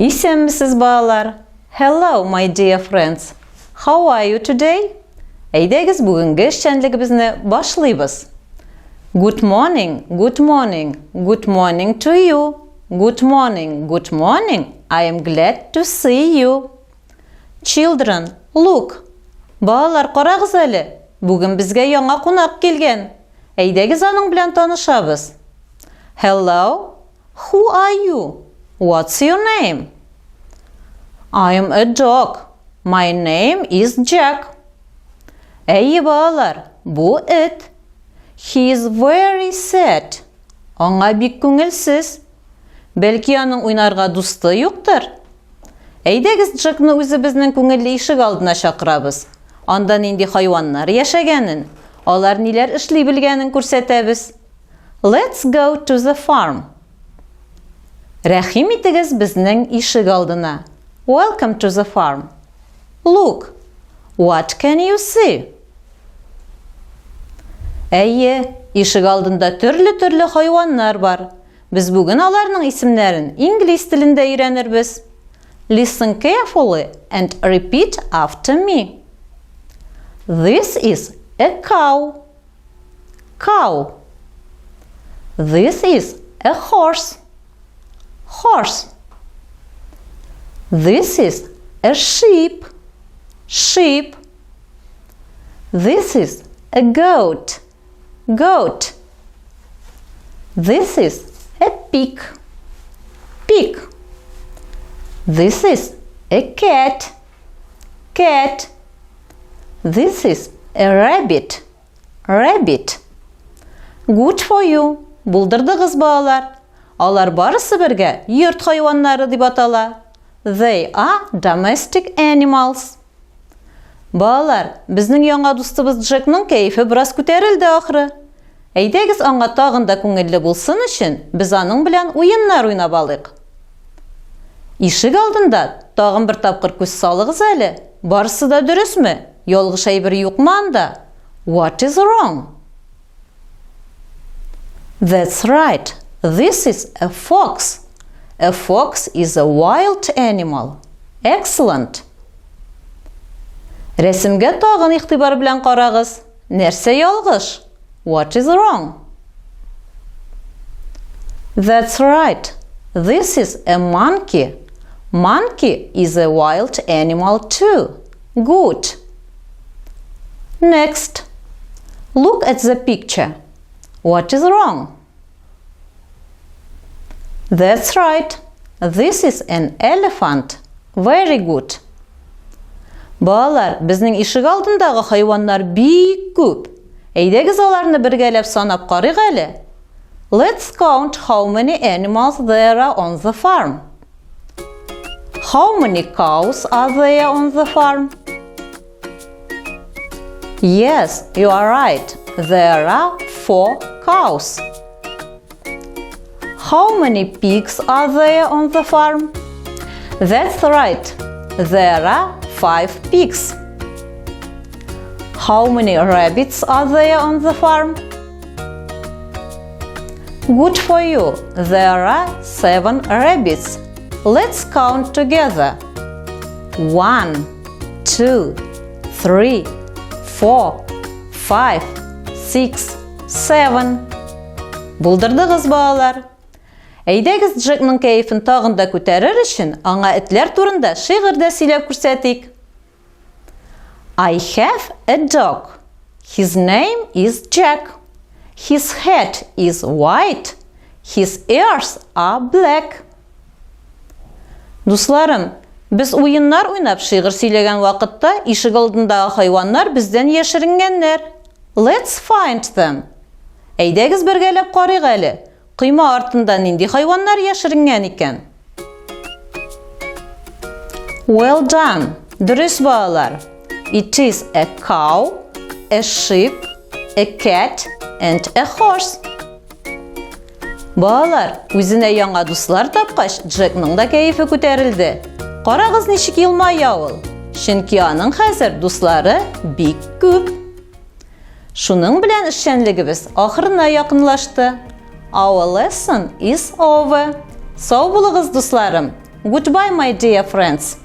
Исәнмесез, балалар! Hello, my dear friends! How are you today? Әйдәгез, бүгенге эшчәнлегебезне башлыйбыз. Good morning, good morning, good morning to you. Good morning, good morning, I am glad to see you. Children, look! Балалар, карагыз әле, бүген безгә яңа кунак килгән. Әйдәгез аның белән танышабыз. Hello, Who are you? What's your name? I am a dog. My name is Jack. Әйе, балалар, бу эт. He is very sad. Аңа бик күңелсез. Бәлки аның уйнарга дусты юктыр? Әйдәгез Джекны үзебезнең күңелле ишек алдына чакырабыз. Анда нинди хайваннар яшәгәнен, алар ниләр эшли белгәнен күрсәтәбез. Let's go to the farm. Рәхим итегез безнең ишек алдына. Welcome to the farm. Look, what can you see? Әйе, ишек алдында төрле-төрле хайваннар бар. Без бүген аларның исемнәрен инглиз телендә өйрәнербез. Listen carefully and repeat after me. This is a cow. Cow. This is a horse. Horse. This is a sheep. Sheep. This is a goat. Goat. This is a pig. Pig. This is a cat. Cat. This is a rabbit. Rabbit. Good for you. Булдырдыгыз, балалар. Алар барысы бергә йорт хайваннары дип атала. They are domestic animals. Балалар, безнең яңа дустыбыз Джекның кәефе бераз күтәрелде ахры. Әйдәгез, аңа тагын да күңелле булсын өчен, без аның белән уеннар уйнап алыйк. Ишек алдында тагын бер тапкыр күз салыгыз әле. Барысы да дөресме? Ялгыш әйбер юкмы анда? What is wrong? That's right. This is a fox. A fox is a wild animal. Excellent. Рәсемгә тагын игътибар белән карагыз. Нәрсә ялгыш? What is wrong? That's right. This is a monkey. Monkey is a wild animal too. Good. Next. Look at the picture. What is wrong? That's right. This is an elephant. Very good. Балалар, безнең ишек алдындагы хайваннар бик күп. Әйдәгез аларны бергәләп санап карыйк әле. Let's count how many animals there are on the farm. How many cows are there on the farm? Yes, you are right. There are four cows. How many pigs are there on the farm? That's right. There are five pigs. How many rabbits are there on the farm? Good for you. There are seven rabbits. Let's count together. One, two, three, four, five, six, seven. Булдырдыгыз, балалар. Әйдәгез, Джекның кәефен тагын да күтәрер өчен, аңа этләр турында шигырь дә сөйләп күрсәтик. I have a dog. His name is Jack. His head is white. His ears are black. Дусларым, без уеннар уйнап шигырь сөйләгән вакытта ишек алдындагы хайваннар бездән яшеренгәннәр. Let's find them. Әйдәгез бергәләп карыйк әле. Койма артында нинди хайваннар яшеренгән икән? Well done. Дөрес, балалар. It is a cow, a sheep, a cat and a horse. Балалар, үзенә яңа дуслар тапкач, Джекның да кәефе күтәрелде. Карагыз, ничек елмая ул. Чөнки аның хәзер дуслары бик күп. Шуның белән эшчәнлегебез ахырына якынлашты. Our lesson is over. Сау булыгыз, дусларым. Goodbye, my dear friends.